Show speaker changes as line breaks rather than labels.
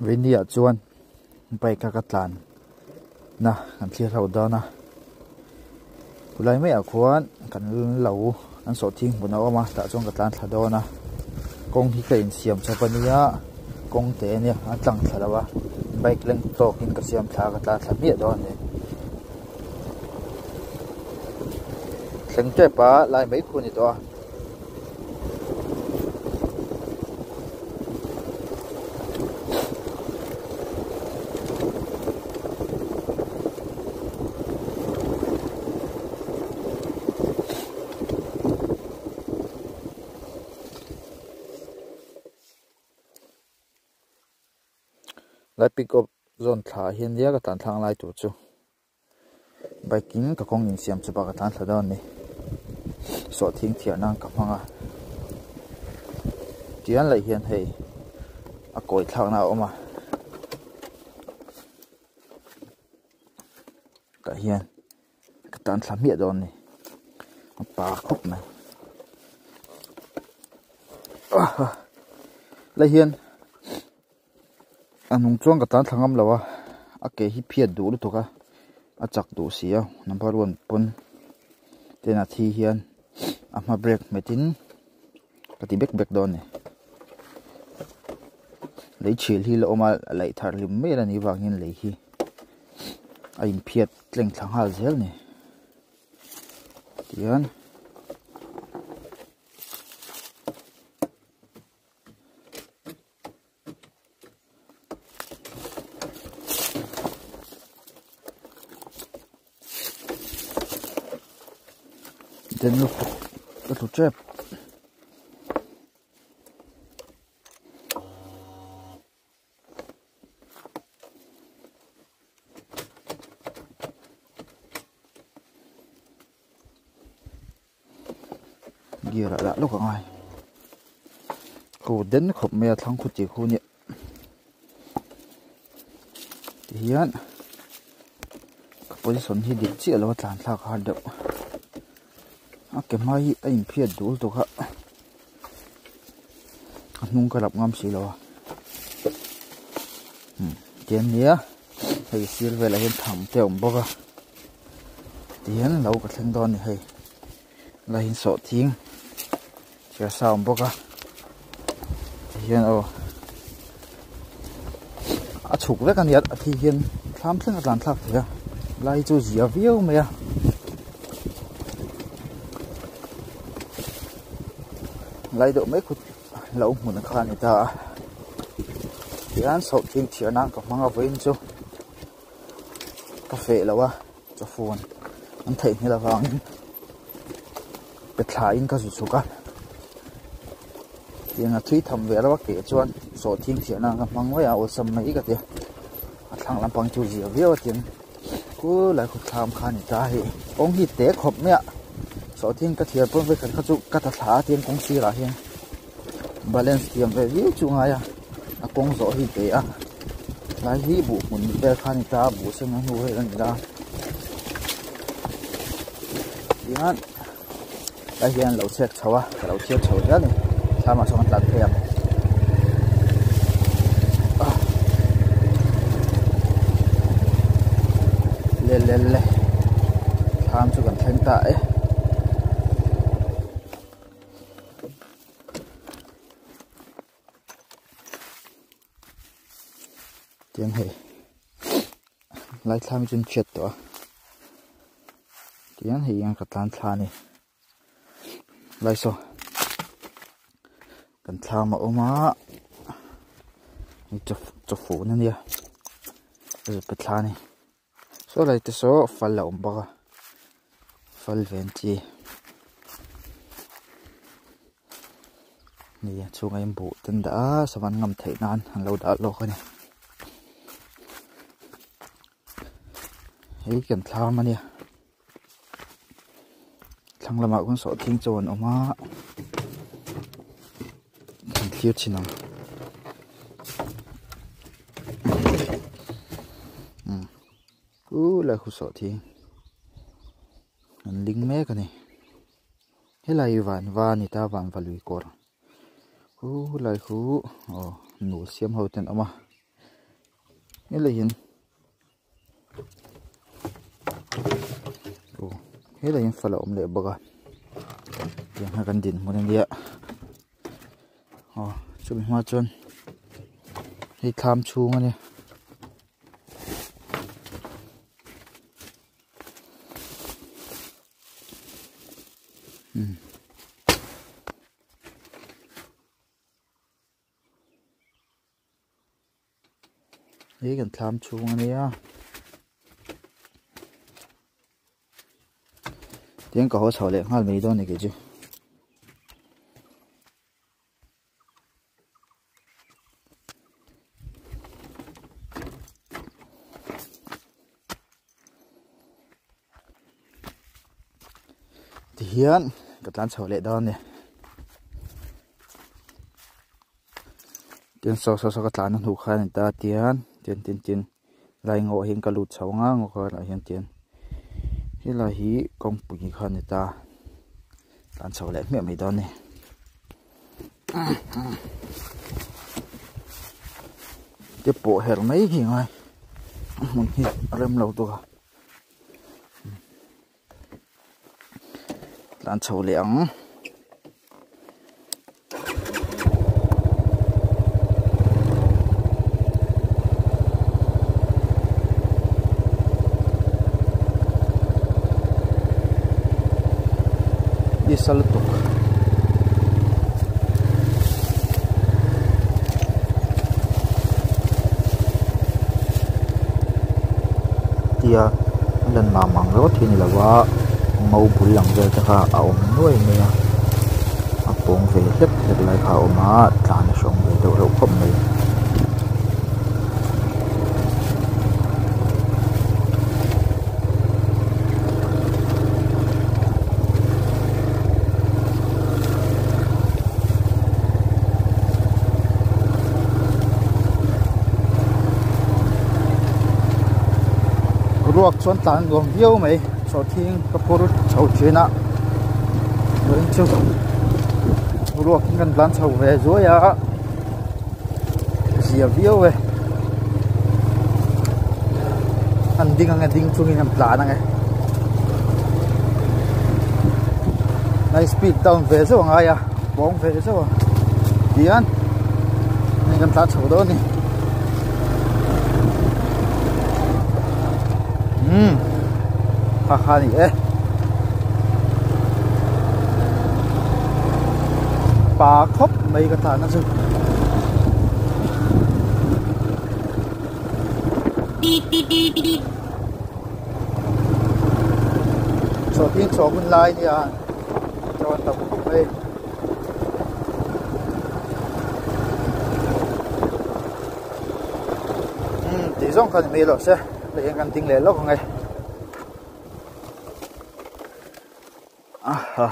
Vini ah chuan bike a ka tlan na kan thlir ho dawn a khulai maiah khuan kan lo an sawhthing hmun a awm a tah chuan ka tlan thla dawn a kawng hi ka insiam chawp a nia kawng te ania a tlang thla lo a bike leng tawk in ka siam thla a ka tlan thla hmiah dawn a ni thleng tep a lai mai khu a ni tawh a. Lai pick up zawn thla ah hian nia ka tlan thlang lai tur chu. Bike in ka kawng insiam chu bak a tlan thla dawn a ni sawhthing thiar nan ka hmang a tian leh hian hei a kawi thlak na a awm a tah hian ka tan thla hmiah dawn a ni a pa khawp mai lai hian. A hnung chuan ka tan thla ngam lo a a ke hi phiat duh lutuk a a chak duh si a number one pawn ten a thi hian a hma brake hmet in ka ti bek bek dawn a ni lei chhil hi la awm a laih thar hlim mai a nih vangin lei hi a in phiat tleng thla nghal zel a ni tihian. Den lutuk ka tlu tep gear ah lah lawk a ngai ko den khawp mai a thlang khaw tih khu nia tihian ka position hi dik chiah lo a tlan thlak a har deuh a ke hma hi a inphiat dul tawk a a hnung ka rap ngam si lo a tian nia hei sir velah hian thang te a awm bawk a tihian lo ka thleng dawn a ni hei la in sawh thing chhiar sa a awm bawk a tihian aw a chhuk vek a nia a thi hian thlam thleng a tlan thlak thei a lai chu zia viau mai a. Lai deuh mai khut lo hmun kha a ni ta a tihian sawhthing thiar nan ka hmang a vawiin chu ka feh lo a chawfun an theihnghilh avangin pe thla in ka zu chhuk a tiang a thui tham ve reuh a keh chuan sawhthing thiar nan ka hmang mai a awlsam mai ka ti a a thlang lampang chu zia viau a tiang khulai khawthlam kha a ni ta hei kawng hi te khawp mai a sawhthing ka thiar pawn vekhat kha chu ka ta thla a tiang kawng sirah hian balance thiam ve viau chu a ngai a a kawng zawh hi te a tlai hi buh hmun vel kha a ni ta a buh sen a hnu vel a ni la tihian tlai hian lo chhek chho a ka lo chhiar chho zel a ni thlamah sawn a tlan phei ang. Le le le thlam chu kan thleng ta e. Tiang hei lai thlam hi chu an chhiat tawh a tiang hei hian ka tlan thla a ni lai saw kan thlam a awm a hei chaw chaw fun ania a zut pe thla a ni saw lai te saw fal a awm bawk a fal ve an chi ni a chhungah hian buh te an dah a savan ngam theih nan an lo dah lawk a ni hei kan thlam a nia thlang lamah khawn sawhthing chaw an awm a kan thlir thin ang u lai khu sawhthing an ling mek a ni helai hi vanva a ni ta vanva lui kawr khu lai khu aw nu siam ho te an awm a. Helai hian aw helai hian fal a awm leh bawk a tiang kha kan dinhmun ania aw chumi hma chuan hei thlam chhung ania. Hei kan thlam chhung ania tiang ka haw chho leh nghal mai dawn a ni kei chu. Tihian ka tlan chho leh dawn a ni tin saw saw saw ka tlan na hnu khan a ni ta tian tin tin tin lai ngawh hian ka lut chho ang a ngaw karah hian tian helai hi kawngpui kha a ni ta tlan chho leh hmiah mai dawn a ni. Te pawh herh mai hi ngai a hmun hi a rem lo bawk a tlan chho leh ang. Nisa lutuk tia a lan mam ang ringawt hi a ni lo a ngo bul lang vel te kha a awm nuai mai a a pawng ve hlek hlek lai kha a awm a tlan a hreawm ve deuh reuh khawp mai. Ruak chuan tlan nuam viau mai sawhthing ka phur chho thin a vawiin chu ruak in kan tlan chho ve zuai a zia viau e an ding ang e ding chungin an tlan ang e nai speed down ve zeuh a ngai a pawng ve zeuh a tihian hei kan tlan chho dawn a ni umm kha kha a ni e pa khawp mai ka tlan na chu. Chawhting chawh hun lai nia chaw an tam khawp mai. Umm tih zawng kha ni mai lo se hei hian kan ding leh lawk ang e. Aha.